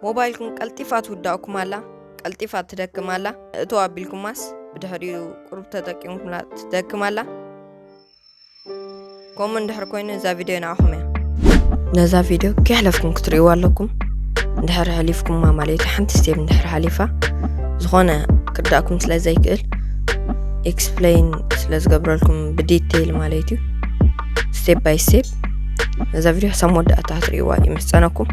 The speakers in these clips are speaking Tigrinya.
ሞባይልኩም ቀልጢፋ ትውዳእኩም ኣላ፣ ቀልጢፋ ትደክም ኣላ። እቶ ኣቢልኩማስ ብድሕሪኡ ቁሩብ ተጠቂምኩምላ ትደክም ኣላ። ከምኡ እንድሕር ኮይኑ እዛ ቪድዮ ንዓኹም እያ። ነዛ ቪድዮ ከይሕለፍኩም ክትርእይዋ ኣለኩም። እንድሕር ሕሊፍኩማ ማለት እዩ፣ ሓንቲ ስቴፕ እንድሕር ሓሊፋ ዝኾነ ክርዳእኩም ስለ ዘይክእል ኤክስፕሌን ስለ ዝገብረልኩም ብዲቴይል ማለት እዩ፣ ስቴፕ ባይ ስቴፕ ነዛ ቪድዮ ክሳብ መወዳእታ ክትርእይዋ ይምሕጸነኩም።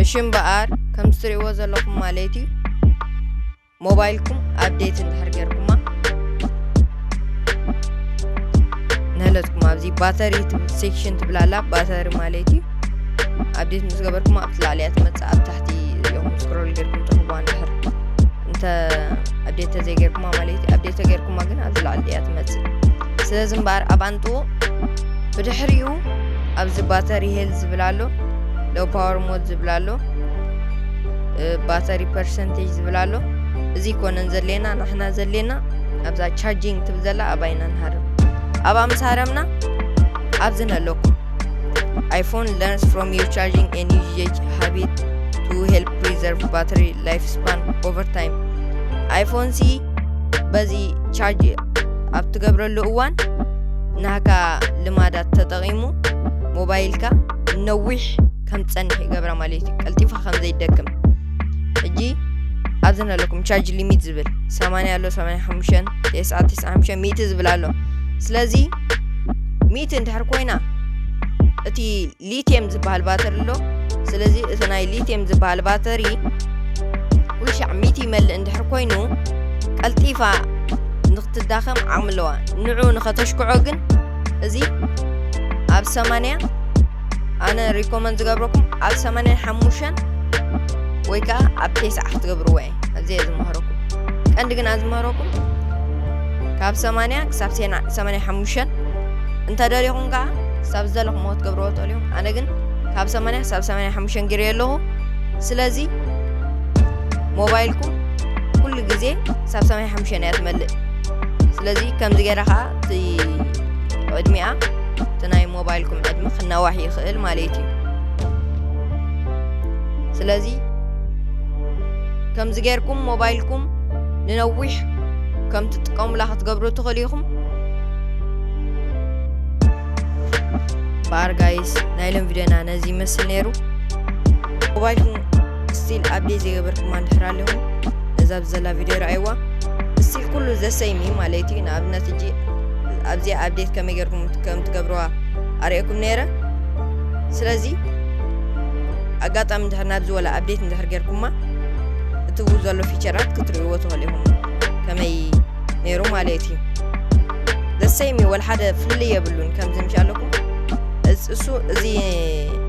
እሺ እምበኣር ከምዚ ትርእይዎ ዘለኹም ማለት እዩ ሞባይልኩም ኣፕዴት እንድሕር ጌርኩማ ንህለትኩም ኣብዚ ባተሪ ሴክሽን ትብላላ ባተሪ ማለት እዩ። ኣፕዴት ምስ ገበርኩማ ኣብቲ ላዕሊ እያ ትመፅእ፣ ኣብ ታሕቲ ኢኹም ስክሮል ጌርኩም ትረኽብዋ እንድሕር እንተ ኣፕዴት ተዘይጌርኩማ ማለት እዩ። ኣፕዴት ተጌርኩማ ግን ኣብዚ ላዕሊ እያ ትመፅእ። ስለዚ እምበኣር ኣብ ኣንጥዎ ብድሕሪኡ ኣብዚ ባተሪ ሄል ዝብል ኣሎ፣ ሎ ፓወር ሞድ ዝብል ኣሎ፣ ባተሪ ፐርሰንቴጅ ዝብል ኣሎ። እዚ ይኮነን ዘድልየና፣ ንሕና ዘድልየና ኣብዛ ቻርጂንግ ትብል ዘላ ኣብኣ ኢና ንሃርም። ኣብኣ ምስ ሃረምና ኣብዚ ነለኩም iPhone learns from your charging and usage habit to help preserve battery lifespan over time። ኣይፎን ሲ በዚ ቻርጅ ኣብ ትገብረሉ እዋን ናካ ልማዳት ተጠቒሙ ሞባይልካ ነዊሕ ከም ትጸንሕ ይገብራ ማለት እዩ፣ ቀልጢፋ ከም ዘይደክም። ሕጂ ኣብዚ ኣለኩም ቻርጅ ሊሚት ዝብል ሰማንያ ኣሎ፣ ሰማንያ ሓሙሽተ፣ ተስዓ፣ ተስዓ ሓሙሽተ፣ ሚእቲ ዝብል ኣሎ። ስለዚ ሚእቲ እንድሕር ኮይና እቲ ሊቲየም ዝበሃል ባተሪ ኣሎ። ስለዚ እቲ ናይ ሊቲየም ዝበሃል ባተሪ ኩሉ ሻዕ ሚእቲ ይመልእ እንድሕር ኮይኑ ቀልጢፋ ንክትዳኸም ዓቕሚ ኣለዋ። ንዑ ንኸተሽክዖ ግን እዚ ኣብ ሰማንያ ኣነ ሪኮመንድ ዝገብረኩም ኣብ ሰማንያን ሓሙሽተን ወይ ከዓ ኣብ ተስዓ ክትገብርዎ እየ። ኣብዚ እየ ዝመሃረኩም። ቀንዲ ግን ዝመሃረኩም ካብ ሰማንያ ክሳብ ሰማንያ ሓሙሽተ እንተደሊኹም ከዓ ክሳብ ዝደለኹምዎ ክትገብርዎ ትኽእሉ ኢኹም። ኣነ ግን ካብ ሰማንያ ክሳብ ሰማንያ ሓሙሽተ ገይረ ኣለኹ። ስለዚ ሞባይልኩም ኩሉ ግዜ ክሳብ ሰማንያ ሓሙሽተ እያ ትመልእ። ስለዚ ከምዚ ገይረ ከዓ እቲ ዕድሚኣ እቲ ናይ ሞባይልኩም ዕድመ ክናዋሕ ይኽእል ማለት እዩ። ስለዚ ከምዚ ጌርኩም ሞባይልኩም ንነዊሕ ከም ትጥቀሙላ ክትገብሩ ትኽእሉ ኢኹም። እምበኣር ጋይስ ናይ ሎም ቪድዮና ነዚ ይመስል ነይሩ። ሞባይልኩም ስቲል ኣፕዴት ዘይገበርኩማ እንድሕር ኣለኹም እዛ ኣብዚ ዘላ ቪድዮ ረኣይዋ። ስቲል ኩሉ ዘሰይም እዩ ማለት እዩ። ንኣብነት እጂ ኣብዚኣ ኣፕዴት ከመይ ጌርኩም ከም ትገብርዋ ኣርእየኩም ነይረ። ስለዚ ኣጋጣሚ እንድሕር ናብዚ ወላ ኣፕዴት እንድሕር ጌርኩማ እቲ ብኡ ዘሎ ፊቸራት ክትርእይዎ ትኽእሉ ኢኹም ከመይ ነይሩ ማለት እዩ። ዘሰይም እዩ፣ ወላ ሓደ ፍልልይ የብሉን። ከምዚ ምሽ ኣለኩም እስ- እሱ እዚ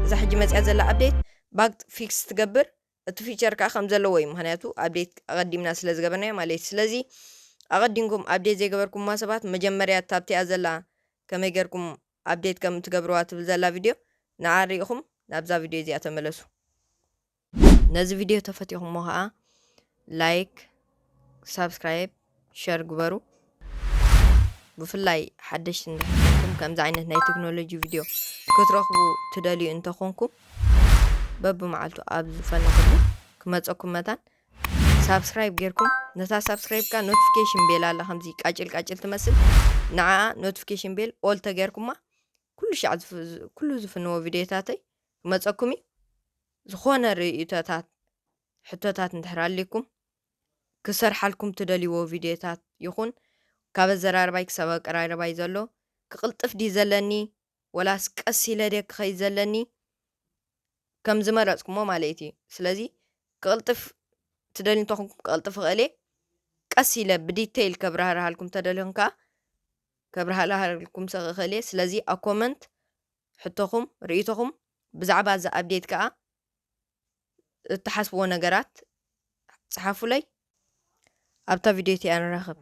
እዛ ሕጂ መፅያ ዘላ ኣፕዴት ባግ ፊክስ ትገብር፣ እቲ ፊቸር ከዓ ከም ዘለዎ እዩ። ምክንያቱ ኣፕዴት ኣቐዲምና ስለ ዝገበርናዮ ማለት እዩ። ስለዚ ኣቐዲምኩም ኣፕዴት ዘይገበርኩማ ሰባት መጀመርያ ታብቲኣ ዘላ ከመይ ገርኩም ኣፕዴት ከም ትገብርዋ ትብል ዘላ ቪድዮ ንዓ ሪኢኹም ናብዛ ቪድዮ እዚኣ ተመለሱ። ነዚ ቪድዮ ተፈቲኹሞ ከዓ ላይክ፣ ሳብስክራይብ፣ ሸር ግበሩ። ብፍላይ ሓደሽቲ እንድሕር ኮንኩም ከምዚ ዓይነት ናይ ቴክኖሎጂ ቪድዮ ክትረኽቡ ትደልዩ እንተኾንኩም በብመዓልቱ ኣብ ዝፈለኹሉ ክመፀኩም መታን ሳብስክራይብ ጌርኩም ነታ ሳብስክራይብ ካ ኖቲፊኬሽን ቤል ኣላ ከምዚ ቃጭል ቃጭል ትመስል ንዓ ኖቲፊኬሽን ቤል ኦል ተጌርኩማ ኩሉ ሻዕ ዝፍ- ኩሉ ዝፍንዎ ቪድዮታተይ ክመፀኩም እዩ። ዝኾነ ርእይቶታት ሕቶታት እንድሕር ኣሊኩም ክሰርሓልኩም ትደልይዎ ቪድዮታት ይኹን ካብ ኣዘራርባይ ክሳብ ኣቀራርባይ ዘሎ ክቕልጥፍ ድዩ ዘለኒ ወላስ ቀስ ኢለ ድየ ክኸይድ ዘለኒ ከም ዝመረፅኩሞ ማለት እዩ። ስለዚ ክቕልጥፍ ትደልዩ እንተኹንኩም ክቕልጥፍ ይኽእል እየ። ቀስ ኢለ ብዲቴይል ከብራህርሃልኩም ተደልኹም ከዓ ከብራህርሃልኩም ሰ- ይኽእል እየ። ስለዚ ኣብ ኮመንት ሕቶኹም ርእይቶኹም ብዛዕባ እዚ ኣፕዴት ከዓ እትሓስብዎ ነገራት ፀሓፉለይ። ኣብታ ቪድዮ እቲኣ ንራኸብ።